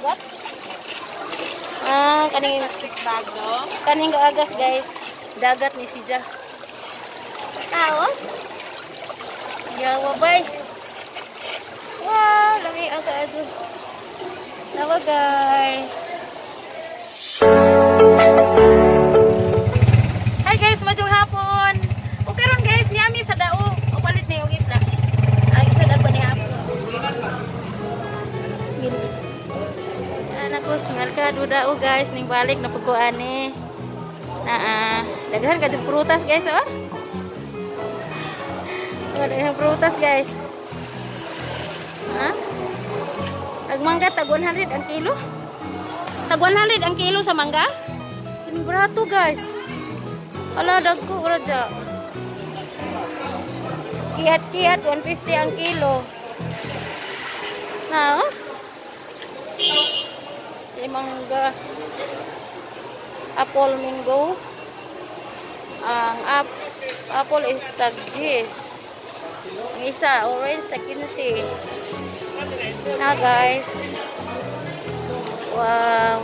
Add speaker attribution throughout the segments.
Speaker 1: Dagat? Ah, kaning
Speaker 2: Bago.
Speaker 1: Kaning agas, guys. Dagat ni siya. Tao? Yawa bay. Wow, lami ang kaadto. Nawa, guys. Hi guys, maayong hapon. O karon guys, niami sa dao. O palit ni og isda. Ang isda ko ni hapon. Gini. Anak ko sa merkado dao, guys, ning balik na pud ko ani. Naa, daghan ka prutas, guys, oh. Daghan prutas, guys. Ha? Ag mangga tag 100 ang kilo. Tag 100 ang kilo sa mangga. Kining barato, guys. Ala, dagko raja. Kihat-kihat 150 ang kilo. Na, oh. Ini mangga. Apple, mango. Ang apple is tag 10. Ang isa, orange, tag 15. Na, guys. Wow.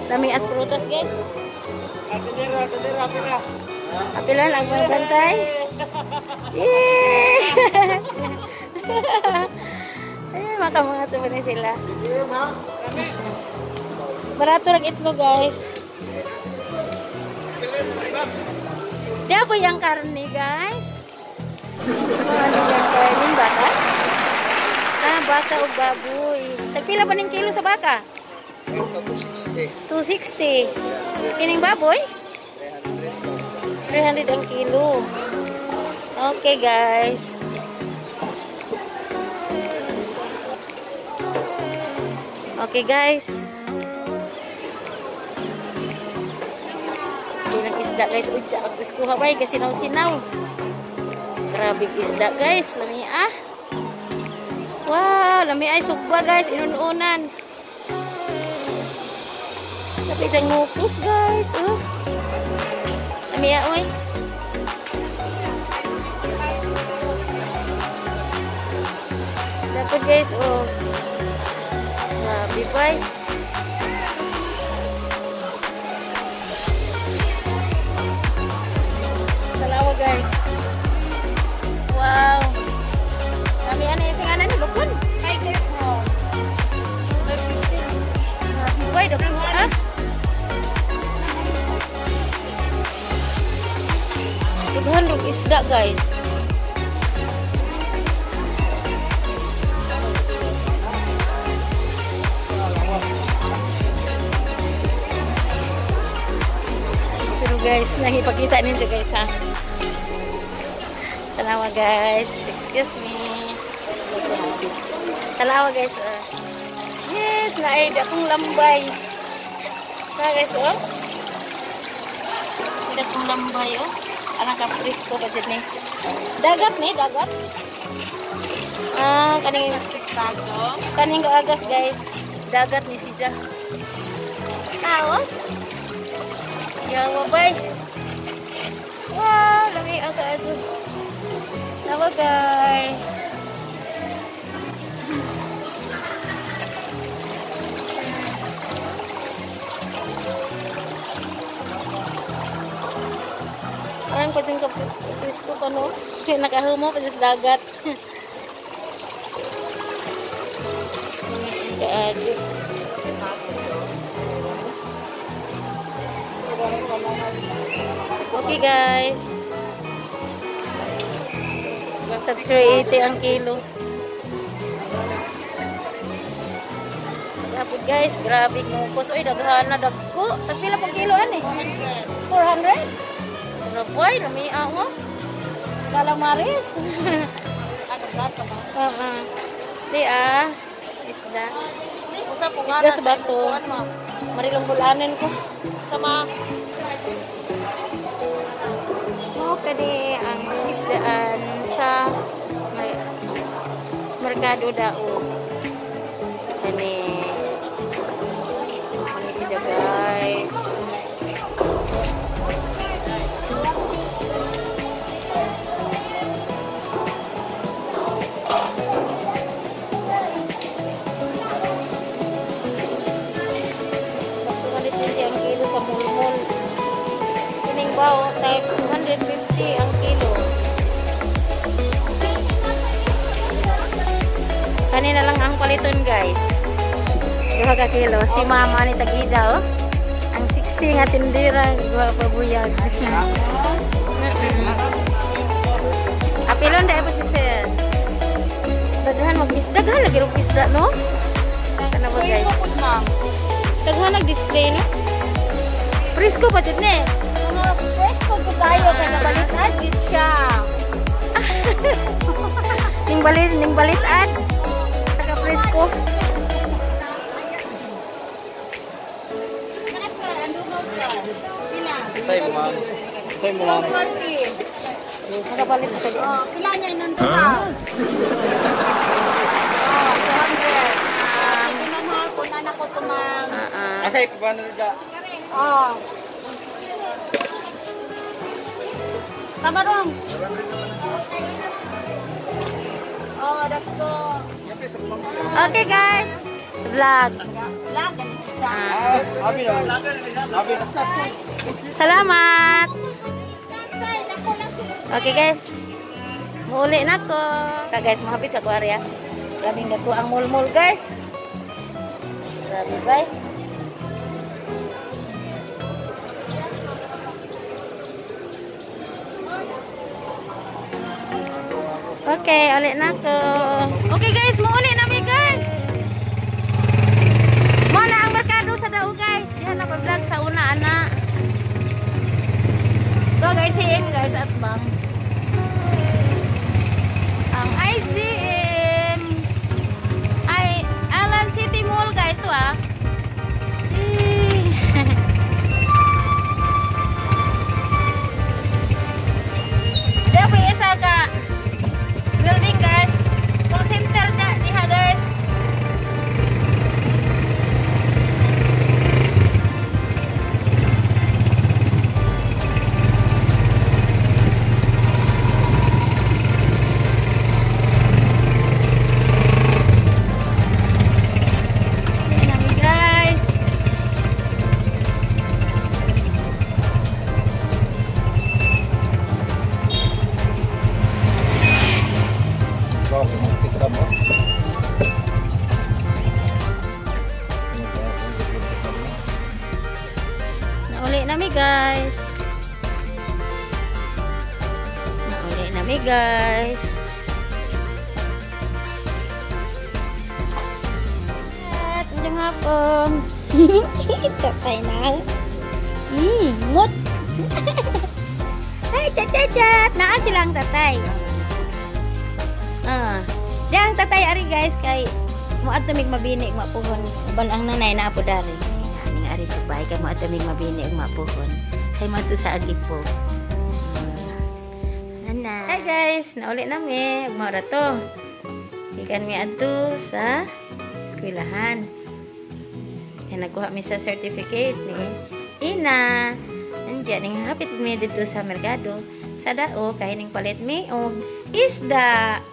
Speaker 1: Dami as prutas, guys. Apilan ang mga bantay. Yay! Ay, maka mga tubo ni sila. Barato lang itlog, guys. Diya po yung karne, guys. Ano yung karne? Baka? Ah, baka o baboy. Tagpila pa ning kilo sa baka?
Speaker 3: 260.
Speaker 1: 260. Kining baboy? 300 ang kilo. Okay, guys. Okay, guys. Bilang isda, guys. Uy, ang iskuha ba? Kasi sinaw-sinaw. Grabe isda, guys. Lami ah. Wow, lami ay sugba, guys. Inununan. Tapi dyan ngupos, guys. Oh. Lami ah, oy. Dapat, guys, oh. Grabe, bye. Salawa, guys. Wow. Lami ano yung singanan ni Lukon?
Speaker 2: Tiger mo.
Speaker 1: Grabe, bye. Dako, ah. Daghan rog isda, guys. Pero guys, nangipakita ninyo, guys, ha. Tanawa, guys. Excuse me. Tanawa, guys. Yes, naay dakong lambay. Ha, guys, oh. Dakong lambay, oh. Anang ka-presko ba dyan, eh? Dagat ni, dagat. Ah, kaning kaning agas, guys. Dagat ni siya. Tao? Yawa bay. Wow, lami ang kaadto. Nawa, guys. Parang ko dyan ka-presko pa, no? Kaya nakahumo pa dyan sa dagat. Kaadto. Okay, guys. Sa 380 ang kilo. Dapat, guys, grabe ngukos. Oy, daghan na dagko. Tagpila pang kilo ani? 400. Sarap boy, lami ako. Calamares. Oo. Di ah. Isda. Isda sa bato. Marilong bulanan ko.
Speaker 2: Sama.
Speaker 1: Mao kani ang isdaan sa Merkado Dao. Kani. Kani siya, guys. Duha ka kilo. Si mama ni tag-ija, oh. Ang siksi nga tindira, duha pa buyag. Apilon dahil po si sir. Daghan mag-isda. Daghan lagi rong isda, no? Kana ba, guys? Daghan nag-display, no? Presko pa jud ni.
Speaker 2: Mga presko po tayo kay nabalitan gid siya.
Speaker 1: Ning balit-ad. Taga presko.
Speaker 3: Say mo, ma'am. Say mo, ma'am.
Speaker 1: Nakapalit sa diyan.
Speaker 2: Oh, pila niya nandun ha? Oh, 200. Hindi ma'am, kung anak ko tumang.
Speaker 3: Asay, paano na?
Speaker 2: Oh. Tamarong. Oh, that's go.
Speaker 1: Okay, guys. Vlog.
Speaker 2: Vlog.
Speaker 1: Salamat. Okay, guys. Muuli na ko. Ka guys, mahapit sa kuarya. Grabing dako ang mall-mall, guys. Grabe, bye. Okay, ulit na ko. Okay, guys, muuli na mi, guys. Mo na ang merkado sa Dao, guys. Diha na pa-vlog sa una, ana. To, guys, ICM, guys, at bang. Ang ICM ay Alan City Mall, guys, to ah. Diha po isa ka building, guys. Call center na diha, guys. Guys. Nauli nami, guys. Nauli nami, guys. At ngayong hapon. Tatay na. Mut. Ay, chat chat chat. Naa silang tatay. Ah. Diyan tatay ari, guys, kay moadto mig mabini mapuhon. Uban ang nanay na po dari. Aning ari sa bahay kay moadto mig mabini mapuhon. Kay moadto sa Agipo. Nana. Hi guys, nauli nami ug mao ra to. Gikan mi adto sa eskwelahan. Kay nagkuha mi sa certificate ni Ina. Andiyan ning hapit mi didto sa merkado sa Dao kay ning palit mi og isda.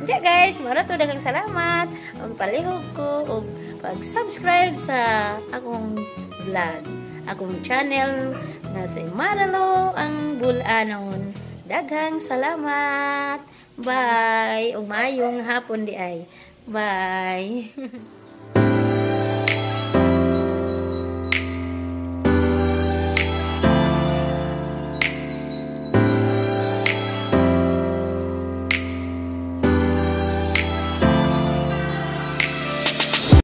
Speaker 1: Diya guys, mara to, daghang salamat og palihog ko og pag-subscribe sa akong vlog, akong channel na si Maralo ang Bulanon. Daghang salamat. Bye. Ug maayong hapon di ay. Bye.